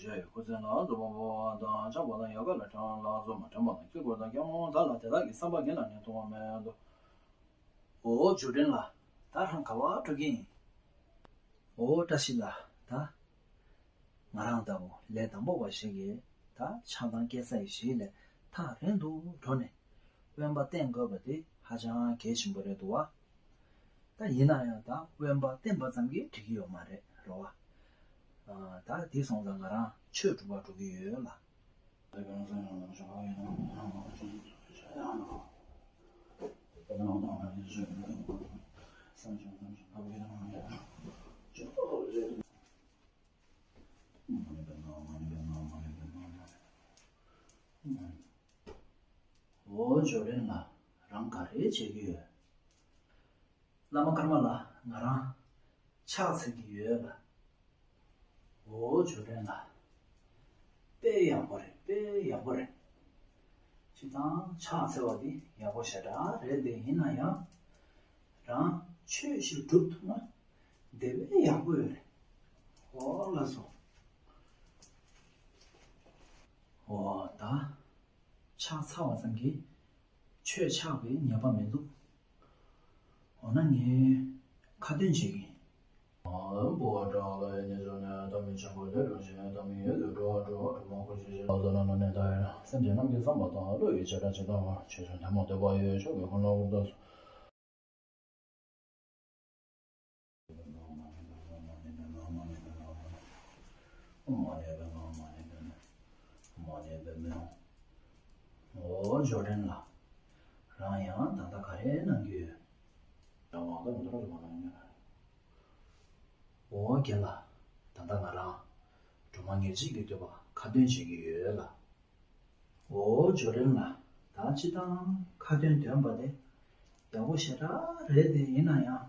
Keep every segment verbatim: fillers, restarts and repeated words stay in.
བཞག་ཡོད། ཁོ་ཚོའི་ནང་དུ་མ་བོ་དང་ཆགས་པ་དང་ཡལ་ག་ལ་དྲན་ལ་སོགས་མ་དྲན་པ་དང་སྐྱིད་པོ་དང་སྐྱིད་མོ་དག་ལ་དེ་དག་གི་བསམ་པ་ངེས་ལ་ནི་མཐོང་བ་མེད་དོ། འོ་འབྱོར་ལྡན་ལགས། ད་རང་ག་བར་འགྲོ་གི་ཡིན། འོ་བཀྲ་ཤིས་ལགས། ད་ང་རང་ལྟ་བུ་ལས་དང་པོ་བ་ཞིག་གིས་ད་ཆགས་སྡང་སྐྱེ་ས་ཡི་གཞི་ལས་ཐག་རིང་དུ་འགྲོ་ནས་དབེན་པ་བསྟེན་དགོས་པ་དེ་ཧ་ཅང་གལ་ཆེན་པོ་རེད་འདུག་བ། ད་ཡིན་ན་ཡང་ད་དབེན་པ་བསྟེན་པ་ཙམ་གྱིས་འགྲིག་གི་ཡོད་མ་རེད་རོ་བ། ཨ། ད་དེ་སོང་ཙང་ང་རང་ཆོས་སྒྲུབ་པར་འགྲོ་གི་ཡོད་ལ། འོ་འབྱོར་ལྡན་ལགས། རང་ག་རེ་བྱེད་ཀྱི་ཡོད། བླ་མ་ཀརྨ་ལགས། ང་རང་ཕྱག་འཚལ་གྱི་ཡོད་ལགས། འོ་འབྱོར་ལྡན་ལགས། དཔེ་ཡག་པོ་རེད། དཔེ་ཡག་པོ་རེད། སྤྱིར་བཏང་ཕྱག་འཚལ་བ་འདི་ཡག་པོ་ཞེ་དྲག་རེད་དེ། ཡིན་ན་ཡང་རང་ཆོས་ཤིག་སྒྲུབ་ཐུབ་ན་དེ་བས་ཡག་པོ་ཡོད་རེད། འོ་ལགས་སོ། འོ་ད་ཕྱག་འཚལ་བ་ཙམ་གྱིས་ཆོས་ཆགས་པའི་ངེས་པ་མི་འདུག་འོ་ན་ངས་ཁ་ཏོན་བྱེད་ཀྱི་ཡིན། འབུལ་བ་བསྒྲགས་ལ་ཡིད་ནི་འཇོག་ནས། ལྟ་མིན་ཆེན་པོ་དེ་རང་བཞིན་ལྟ་མིན་ཡུལ་དུ་འགྲོ་བ་འགྲོ་བ་གྲུབ་མ་ཁུར་ཆེ་ཞེས་ལ་ཟོ་ན་ལོ་ནས་ད་ཡོད་སེམས་ཅན་རྣམས་ཀྱི་བསམ་པ་དང་བློ་ཡི་བྱེ་བྲག་ཇི་ལྟ་བར་ཆོས་ཀྱང་ཐལ་མོ་སྡེ་པ་ཡོད་ཕྱོགས་ཀྱི་ཁོ་ན་འུར་ཟླ་སོ། འོ་འབྱོར་ལྡན་ལགས། རང་ཡང་ད་ལྟ་ག་རེ་གནང་གི་ཡོད། འོ་རྒན་ལགས། ད་ལྟ་ང་རང་སྒྲོལ་མ་ཉེར་གཅིག་གི་བསྟོད་པ་ཁ་ཏོན་བྱེད་ཀྱི་ཡོད་ལགས། འོ་འབྱོར་ལྡན་ལགས། ད་སྤྱིར་བཏང་ཁ་ཏོན་འདོན་པ་དེ་ཡག་པོ་ཞེ་དྲག་རེད་དེ། ཡིན་ན་ཡང་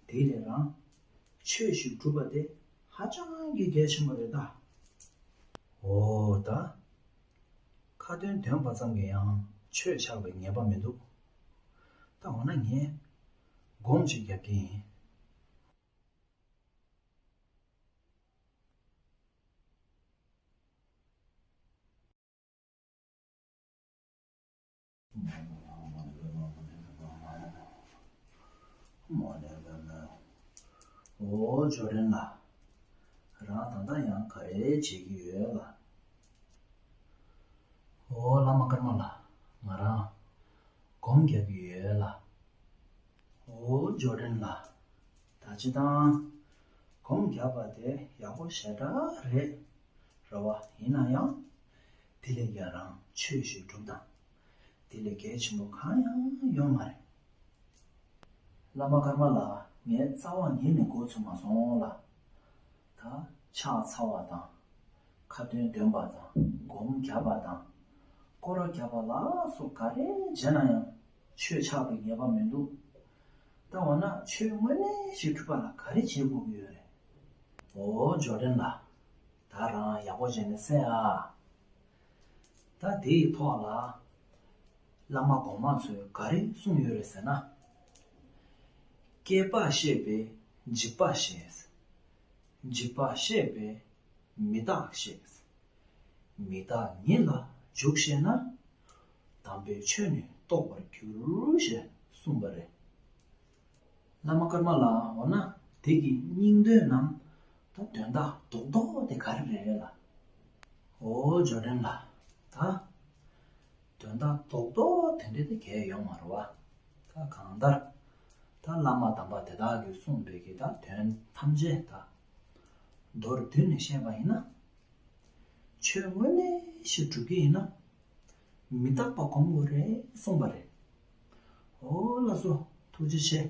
དེ་ལས་རང་ཆོས་ཤིག་སྒྲུབ་པ་དེ་ཧ་ཅང་གི་གལ་ཆེན་པོ་རེད་ད། འོ་ད་ཁ་ཏོན་འདོན་པ་ཙམ་གྱིས་ཡང་ཆོས་ཆགས་པའི་ངེས་པ་མི་འདུག་ད་འོ་ན་ངས་སྒོམ་ཅིག་རྒྱབ་ཀྱི་ཡིན། འོ་འབྱོར་ལྡན་ལགས། རང་ད་ལྟ་ཡང་ག་རེ་བྱེད་ཀྱི་ཡོད་ལགས། འོ་བླ་མ་ཀརྨ་ལགས། ང་རང་སྒོམ་རྒྱག་གི་ཡོད་ལགས། འོ་འབྱོར་ལྡན་ལགས། ད་སྤྱིར་བཏང་སྒོམ་རྒྱག་པ་དེ་ཡག་པོ་ཞེ་དྲག་རེད། རེད་བ། ཡིན་ན་ཡང་དེ་ལས་ཀྱང་རང་ཆོས་ཤིག་སྒྲུབ་དང་། དེ་ལས་གལ་ཆེན་པོ་གང་ཡང་ཡོད་མ་རེད། བླ་མ་ཀརྨ་ལགས། ངས་རྩ་བ་ཉིད་ནས་མགོ་ཚོས་མ་སོང་ལགས། ད་ཕྱག་འཚལ་བ་དང་། ཁ་ཏོན་འདོན་པ་དང་། སྒོམ་རྒྱབ་པ་དང་། སྐོར་ར་རྒྱབ་པ་ལ་སོགས་ག་རེ་བྱས་ན་ཡང་ཆོས་ཆགས་པའི་ངེས་པ་མི་འདུག་ད་འོ་ན་ཆོས་དངོས་གནས་ཤིག་སྒྲུབ་པ་ལ་ག་རེ་བྱེད་དགོས་ཀྱི་ཡོད་རེད། འོ་འབྱོར་ལྡན་ལགས། ད་རང་ཡག་པོ་བྱས་ནས་གསན་ཨ། ད་དེའི་ཐོག་ལ་བླ་མ་གོང་མ་ཚོས་ག་རེ་གསུངས་ཡོད་རེད་ཟེར་ན། སྐྱེས་པ་ཤེས་པས་འཇིག་པ་ཤེས། འཇིག་པ་ཤེས་པས་མི་རྟག་ཤེས། མི་རྟག་ཉིད་ལ་འཇུག་ཤེས་ན། དམ་པའི་ཆོས་ནི་རྟོགས་པར་འགྱུར་ཞེས་གསུངས་པ་རེད། བླ་མ་ཀརྨ་ལགས། འོ་ན་དེ་གི་སྙིང་དོན་ནམ། ད་དོན་དག་རྡོག་རྡོག་དེ་ག་རེ་རེད་ལགས། འོ་འབྱོར་ལྡན་ལགས། ད་དོན་དག་རྡོག་རྡོག་དེ་འདྲ་དེ་གས་ཡོད་མ་རེད་བ། ད་གང་ལྟར་ད་བླ་མ་དམ་པ་དེ་དག་གིས་གསུངས་པའི་གི་ད་དོན་ཐམས་ཅད་ད་མདོར་བསྡུས་ནས་བཤད་པ་ཡིན་ན། ཆོས་དངོས་གནས་ཤིག་སྒྲུབ་ཀྱི་ཡིན་ན། མི་རྟག་པ་སྒོམ་དགོས་རེད་གསུངས་པ་རེད། འོ་ལགས་སོ། ཐུགས་རྗེ་ཆེ།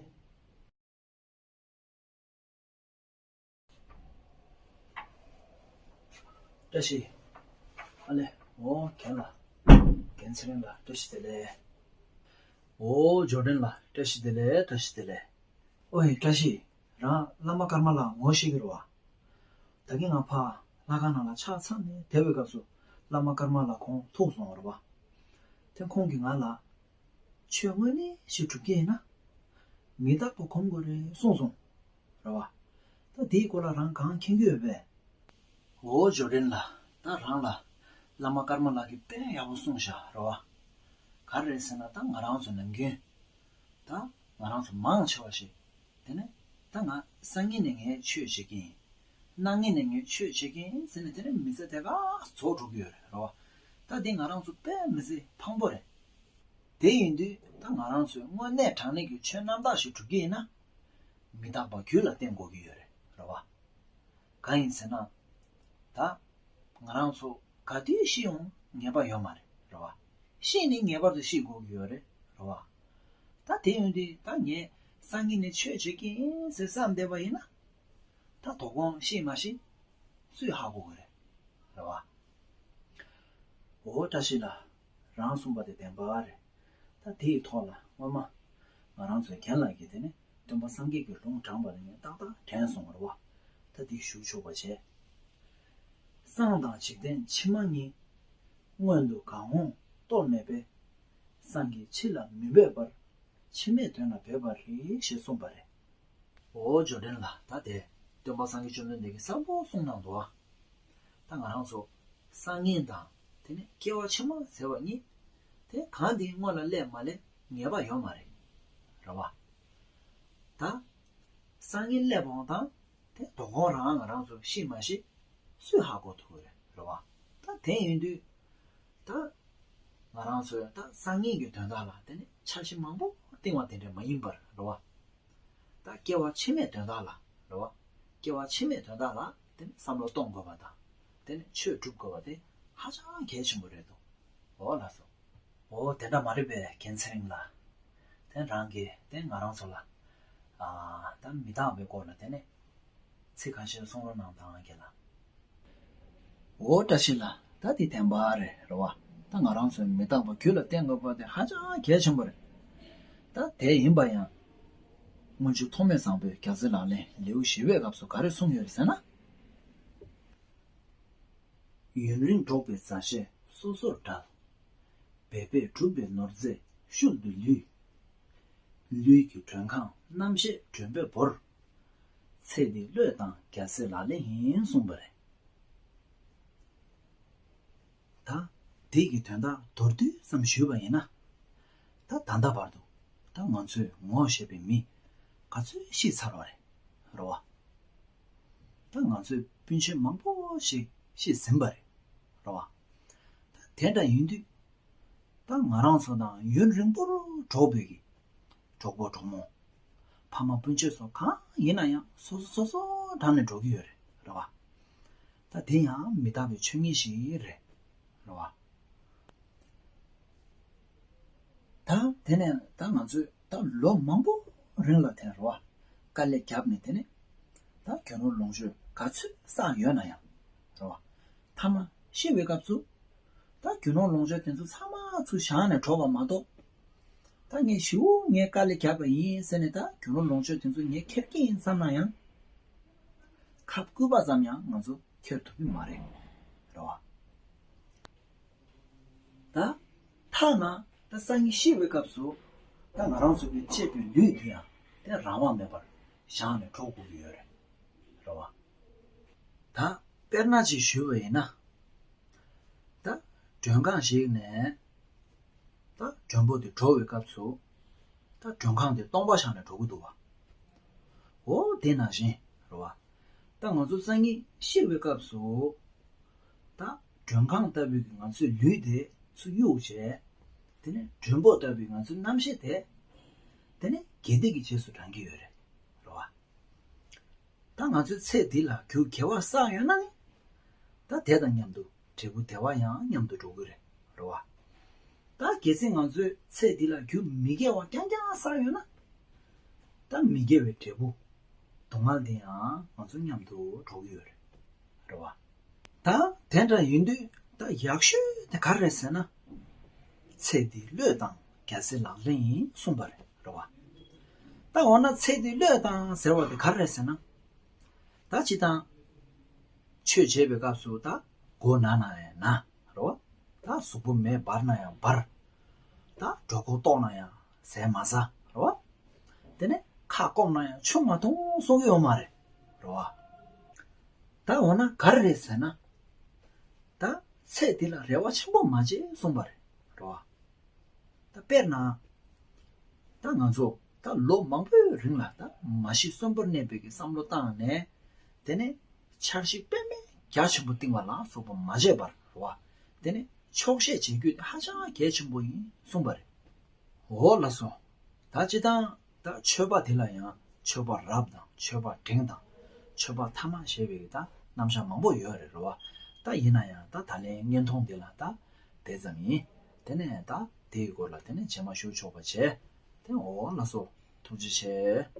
བཀྲ་ཤིས། ཨ་ལེ། འོ་རྒན་ལགས། རྒན་ཚེ་རིང་ལགས། བཀྲ་ཤིས་བདེ་ལེགས། འོ་འབྱོར་ལྡན་ལགས། བཀྲ་ཤིས་བདེ་ལེགས། བཀྲ་ཤིས་བདེ་ལེགས། ཨོ་ཧེ། བཀྲ་ཤིས། རང་བླ་མ་ཀརྨ་ལགས་ངོ་ཤེས་ཀྱི་རེད་བ། ད་གིན་ང་ཕར་ལྷ་ཁང་ནང་ལ་ཕྱག་འཚལ་ནས་བསྡད་པའི་སྐབས་སུ་བླ་མ་ཀརྨ་ལགས་ཁོང་ཐུག་སོང་བ་རེད་བ། དེ་ཁོང་གིས་ང་ལ། ཆོས་དངོས་གནས་ཤིག་སྒྲུབ་ཀྱི་ཡིན་ན། མི་རྟག་པ་སྒོམ་དགོས་རེད་གསུངས་སོང་། རེད་བ། ད་དེའི་སྐོར་ལ་རང་གང་མཁྱེན་གྱི་ཡོད་པས། འོ་ཇོ་ཌན་ལགས། ད་རང་ལ་བླ་མ་ཀརྨ་ལགས་ཀྱིས་དཔེ་ཡག་པོ་གསུངས་བཞག་རེད་བ། ག་རེ་རེད་ཟེར་ན་ད་ང་རང་ཚོ་ནམ་རྒྱུན། ད་ང་རང་ཚོ་མང་ཆེ་བ་ཞིག་དེ་ནས་ད་ང་སང་ཉིན་ནས་ངས་ཆོས་བྱེད་ཀྱི་ཡིན། གནངས་ཉིན་ནས་ངས་ཆོས་བྱེད་ཀྱི་ཡིན་ཟེར་ནས་དེ་ནས་མི་ཚེ་དེ་ག་རྫོགས་འགྲོ་གི་ཡོད་རེད་རེད་བ། ད་འདི་ང་རང་ཚོ་དཔེ་མི་ཚེ་ཕངས་པོ་རེད། དེ་ཡིན་དུས་ད་ང་རང་ཚོས་དངོས་གནས་དྲང་གནས་ཀྱི་ཆོས་རྣམ་དག་ཞིག་སྒྲུབ་ཀྱི་ཡིན་ན། མི་རྟག་པ་རྒྱུད་ལ་བརྟེན་དགོས་ཀྱི་ཡོད་རེད་རེད་བ། གང་ཡིན་ཟེར་ན། ད་ང་རང་ཚོ་ག་དུས་ཤི་ཡོང་ངེས་པ་ཡོད་མ་རེད་རེད་བ། ཤི་ནི་ངེས་པར་དུ་ཤི་དགོས་ཀྱི་ཡོད་རེད་རེད་བ། ད་དེ་ཡོང་དུས་ད་ངས་སང་ཉིན་ནས་ཆོས་བྱེད་ཀྱི་ཡིན་ཟེར་བསམ་བསྡད་པ་ཡིན་ན། ད་དོ་དགོང་ཤི་མ་ཤི་སུས་ཧ་གོ་གི་རེད་རེད་བ། འོ་བཀྲ་ཤིས་ལགས། རང་གསུངས་པ་དེ་བདེན་པ་རེད། ད་དེའི་ཐོག་ལ་སྔོན་མ་ང་རང་ཚོའི་རྒན་ལགས་ཀྱིས་དེ་ནས་སྟོན་པ་སངས་རྒྱས་ཀྱི་ལུང་དྲངས་པ་དེ་ངས་ཏག་ཏག་དྲན་སོང་བ་རེད་བ། ད་དེ་ཞུ་ཆོག་པ་བྱས། སངས་དང་འཇིག་རྟེན་ཕྱི་མ་གཉིས། སྔོན་དུ་གང་འོང་རྟོག་མེད་པས། སངས་རྒྱས་ཕྱི་ལ་མི་འབད་པར། ཕྱི་མའི་དོན་ལ་འབད་པ་རེད་ཞེས་གསུངས་པ་རེད། འོ་ཇོ་ཌན་ལགས། ད་དེ་སྟོན་པ་སངས་རྒྱས་བཅོམ་ལྡན་འདས་ཀྱིས་གསལ་པོ་གསུངས་གནང་འདུག་ཨ། ད་ང་རང་ཚོ་སང་ཉིན་དང་དེ་ནས་སྐྱེ་བ་ཕྱི་མ་ཟེར་བ་གཉིས་དེ་གང་དེའི་སྔོན་ལ་སླེབས་མ་སླེབས་ངེས་པ་ཡོད་མ་རེད་རེད་བ། ད་སང་ཉིན་སླེབས་འོང་དང་དེ་དོ་དགོང་རང་ང་རང་ཚོ་ཤི་མ་ཤི་སུས་ཧ་གོ་ཐུབ་ཀྱི་རེད་རེད་བ། ད་དེ་ཡིན་དུས་ད་ང་རང་ཚོས་ད་སང་ཉིན་གྱི་དོན་དག་ལ་དེ་ནས་འཆར་གཞི་མང་པོ་བཏིང་བ་དེ་འདྲ་མ་ཡིན་པར་རེད་བ། ད་སྐྱེ་བ་ཕྱི་མའི་དོན་དག་ལ་རེད་བ། སྐྱེ་བ་ཕྱི་མའི་དོན་དག་ལ་དེ་ནས་བསམ་བློ་གཏོང་དགོས་པ་དང་། དེ་ནས་ཆོས་སྒྲུབ་དགོས་པ་དེ་ཧ་ཅང་གལ་ཆེན་པོ་རེད་འདུག་འོ་ལགས་སོ། འོ་དེ་འདྲ་མ་རེད་པས་རྒན་ཚེ་རིང་ལགས། དེ་རང་གིས་དེ་ང་རང་ཚོ་ལ་ཨ་ད་མི་རྟག་པའི་སྐོར་ལ་དེ་ནས་ཚིག་ཁ་ཤས་གསུང་རོགས་གནང་དང་རྒན་ལགས། འོ་བཀྲ་ཤིས་ལགས། ད་དེ་བདེན་པ་རེད་རེད་བ། ད་ང་རང་ཚོས་མི་རྟག་པ་རྒྱུད་ལ་བརྟེན་དགོས་པ་དེ་ཧ་ཅང་གལ་ཆེན་པོ་རེད། ད་དེ་ཡིན་པ་ཡང་སྔོན་བྱོན་ཐོགས་མེད་བཟང་པོས་རྒྱལ་སྲས་ལག་ལེན་ལེའུ་བཞི་པའི་སྐབས་སུ་ག་རེ་གསུངས་ཡོད་རེད་ཟེར་ན། ཡུན་རིང་འགྲོགས་པའི་མཛའ་བཤེས་སོ་སོར་བྲལ། འབད་པས་བསྒྲུབས་པའི་ནོར་རྫས་ཤུལ་དུ་ལུས། ལུས་ཀྱི་མགྲོན་ཁང་རྣམ་ཤེས་མགྲོན་པོས་བོར། ཚེ་འདི་བློས་བཏང་རྒྱལ་སྲས་ལག་ལེན་ཡིན་གསུངས་པ་རེད། ད་འདི་གི་དོན་དག་མདོར་བསྡུས་ཙམ་ཞུས་པ་ཡིན་ན། ད་ད་ལྟ་བར་དུ་ད་ང་ཚོས་ངོ་ཤེས་པའི་མི་ག་ཚོད་ཤི་ཚར་བ་རེད་རེད་བ། ད་ང་ཚོས་སྤུན་མཆེད་མང་པོ་ཞིག་ཤི་ཟིན་པ་རེད་རེད་བ། ད་དེ་འདྲ་ཡིན་དུས། ད་ང་རང་ཚོ་དང་ཡུན་རིང་པོར་འགྲོགས་པའི་གི་གྲོགས་པོ་གྲོགས་མོ། ཕ་མ་སྤུན་མཆེད་སོགས་གང་ཡིན་ན་ཡང་སོ་སོ་སོ་སོ་འདྲ་ནས་འགྲོ་གི་ཡོད་རེད་རེད་བ། ད་དེ་ཡང་མི་རྟག་པའི་ཆོས་ཉིད་ཞིག་རེད་རེད་བ། ད་དེ་ནས་ད་ང་ཚོས་ད་ལོ་མང་པོ་རིང་ལ་དེ་རེད་བ། དཀའ་ལས་བརྒྱབ་ནས་དེ་ནས་ད་རྒྱུ་ནོར་ལོངས་སྤྱོད་ག་ཚོད་བསགས་ཡོད་ན་ཡང་རེད་བ། མཐའ་མ་ཤི་བའི་སྐབས་སུ། ད་རྒྱུ་ནོར་ལོངས་སྤྱོད་དེ་ཚོ་ཚང་མ་ཚུར་བཞག་ནས་གྲོགས་པ་མ་གཏོགས། ད་ངས་ཞེ་པོ་ངས་དཀའ་ལས་བརྒྱབ་པ་ཡིན་ཟེར་ནས་ད་རྒྱུ་ནོར་ལོངས་སྤྱོད་དེ་ཚོ་ངས་ཁྱེར་གྱི་ཡིན་བསམ་ན་ཡང་། ཁབ་སྐུད་པ་ཙམ་ཡང་ང་ཚོ་ཁྱེར་ཐུབ་ཀྱི་མ་རེད། རེད་བ། ད་ཐ་ན་ད་སང་ཉིན་ཤི་བའི་སྐབས་སུ་ད་ང་རང་ཚོ་གི་གཅེས་པའི་ལུས་འདི་ཡང་དེ་རང་དབང་མེད་པར་བཞག་ནས་འགྲོ་དགོས་ཀྱི་ཡོད་རེད། རེད་བ། ད་དཔེར་ན་ཅིག་ཞུས་པ་ཡིན་ན། ད་མགྲོན་ཁང་ཞིག་ནས་ད་མགྲོན་པོ་དེ་འགྲོ་བའི་སྐབས་སུ་ད་མགྲོན་ཁང་དེ་སྟོང་པ་བཞག་ནས་འགྲོ་གི་འདུག་བ། འོ་དེ་ནང་བཞིན་རེད་བ། ད་ང་ཚོ་སང་ཉིན་ཤི་བའི་སྐབས་སུ་ད་མགྲོན་ཁང་ལྟ་བུའི་ང་ཚོའི་ལུས་དེ་ཚུར་གཡུག་བྱས། དེ་ནས་མགྲོན་པོ་ལྟ་བུའི་ང་ཚོའི་རྣམ་ཤེས་དེ་དེ་ནས་དགེ་སྡིག་གི་རྗེས་སུ་འབྲང་གི་ཡོད་རེད། རེད་བ། ད་ང་ཚོའི་ཚེ་འདི་ལ་རྒྱུ་དགེ་བ་བསགས་ཡོད་ན་ནི། ད་དེ་དང་མཉམ་དུ་འབྲས་བུ་བདེ་བ་ཡང་མཉམ་དུ་འགྲོ་གི་རེད། རེད་བ། ད་གལ་སྲིད་ང་ཚོའི་ཚེ་འདི་ལ་རྒྱུ་མི་དགེ་བ་རྐྱང་རྐྱང་བསགས་ཡོད་ན། ད་མི་དགེ་བའི་འབྲས་བུ། སྡུག་བསྔལ་འདི་ཡང་ང་ཚོ་མཉམ་དུ་འགྲོ་གི་ཡོད་རེད། རེད་བ། ད་དེ་འདྲ་ཡིན་དུས་ད་ཡག་ཤོས་དེ་ག་རེ་རེད་ཟེར་ན། ཚེ་འདི་བློས་བཏང་རྒྱལ་སྲས་ལག་ལེན་ཡིན་གསུངས་པ་རེད། རེད་བ། ད་འོ་ན་ཚེ་འདི་བློས་བཏང་ཟེར་བ་དེ་ག་རེ་རེད་ཟེར་ན། ད་སྤྱིར་བཏང་། ཆོས་བྱེད་པའི་སྐབས་སུ་ད་མགོ་ན་ན་ཡང་ན། རེད་བ། ད་གཟུགས་པོ་མེ་འབར་ན་ཡང་འབར། ད་གྲོད་ཁོག་ལྟོགས་ན་ཡང་ཟས་མ་ཟ། རེད་བ། དེ་ནས་ཁ་སྐོམ་ན་ཡང་ཆུ་མ་འཐུང་གསུང་གི་ཡོད་མ་རེད། རེད་བ། ད་འོ་ན་ག་རེ་རེད་ཟེར་ན། ད་ཚེ་འདི་ལ་རེ་བ་ཆེན་པོ་མ་བྱེད་གསུངས་པ་རེད། རེད་བ། ད་དཔེར་ན། ད་ང་ཚོ་ད་ལོ་མང་པོའི་རིང་ལ་ད་མ་ཤི་གསོན་པོར་གནས་པའི་གི་བསམ་བློ་བཏང་ནས། དེ་ནས་འཆར་གཞི་དཔེ་མེད་རྒྱ་ཆེན་པོ་བཏིང་བ་ལ་སོགས་པ་མ་བྱས་པར། རེད་བ། དེ་ནས་ཆོག་ཤེས་བྱེད་རྒྱུ་དེ་ཧ་ཅང་གལ་ཆེན་པོ་ཡིན་གསུངས་པ་རེད། འོ་ལགས་སོ། ད་སྤྱིར་བཏང་ད་ཆོས་པ་དེ་ལ་ཡང་ཆོས་པ་རབ་དང་ཆོས་པ་འབྲིང་དང་ཆོས་པ་ཐ་མ་ཞེས་པའི་ད་རྣམ་གཞག་མང་པོ་ཡོད་རེད། རེད་བ། ད་ཡིན་ན་ཡང་ད་ད་ལན་བརྙན་ཐུང་འདི་ལ་ད་དེ་ཙམ་ཡིན། དེ་ནས་ད་དེའི་སྐོར་ལ་དེ་ནས་རྗེས་མ་ཞུ་ཆོག་པ་བྱས། དེ་འོ་ལགས་སོ། ཐུགས་རྗེ་ཆེ།